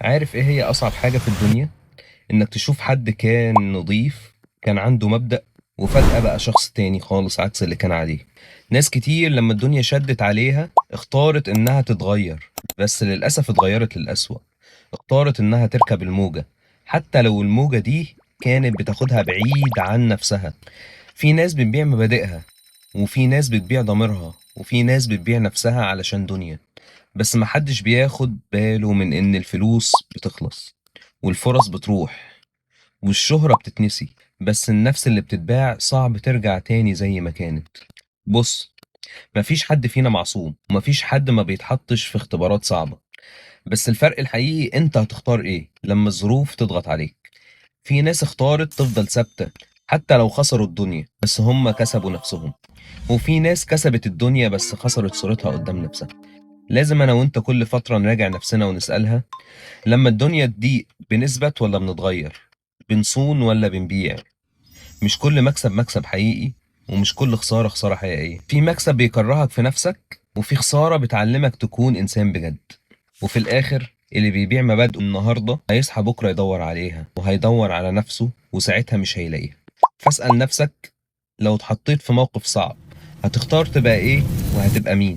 عارف ايه هي اصعب حاجة في الدنيا؟ انك تشوف حد كان نظيف، كان عنده مبدأ، وفجأة بقى شخص تاني خالص عكس اللي كان عليه. ناس كتير لما الدنيا شدت عليها اختارت انها تتغير، بس للأسف اتغيرت للأسوأ. اختارت انها تركب الموجة، حتى لو الموجة دي كانت بتاخدها بعيد عن نفسها. في ناس بتبيع مبادئها، وفي ناس بتبيع ضميرها، وفي ناس بتبيع نفسها علشان دنيا. بس محدش بياخد باله من إن الفلوس بتخلص، والفرص بتروح، والشهرة بتتنسي، بس النفس اللي بتتباع صعب ترجع تاني زي ما كانت. بص، مفيش حد فينا معصوم، ومفيش حد ما بيتحطش في اختبارات صعبة، بس الفرق الحقيقي انت هتختار ايه لما الظروف تضغط عليك. في ناس اختارت تفضل ثابتة حتى لو خسروا الدنيا، بس هم كسبوا نفسهم. وفي ناس كسبت الدنيا بس خسرت صورتها قدام نفسها. لازم انا وانت كل فترة نراجع نفسنا ونسألها، لما الدنيا تضيق بنثبت ولا بنتغير؟ بنصون ولا بنبيع؟ مش كل مكسب مكسب حقيقي، ومش كل خسارة خسارة حقيقية. في مكسب بيكرهك في نفسك، وفي خسارة بتعلمك تكون إنسان بجد. وفي الآخر اللي بيبيع مبادئه النهاردة هيصحى بكرة يدور عليها، وهيدور على نفسه، وساعتها مش هيلاقيها. فاسأل نفسك، لو اتحطيت في موقف صعب هتختار تبقى إيه وهتبقى مين؟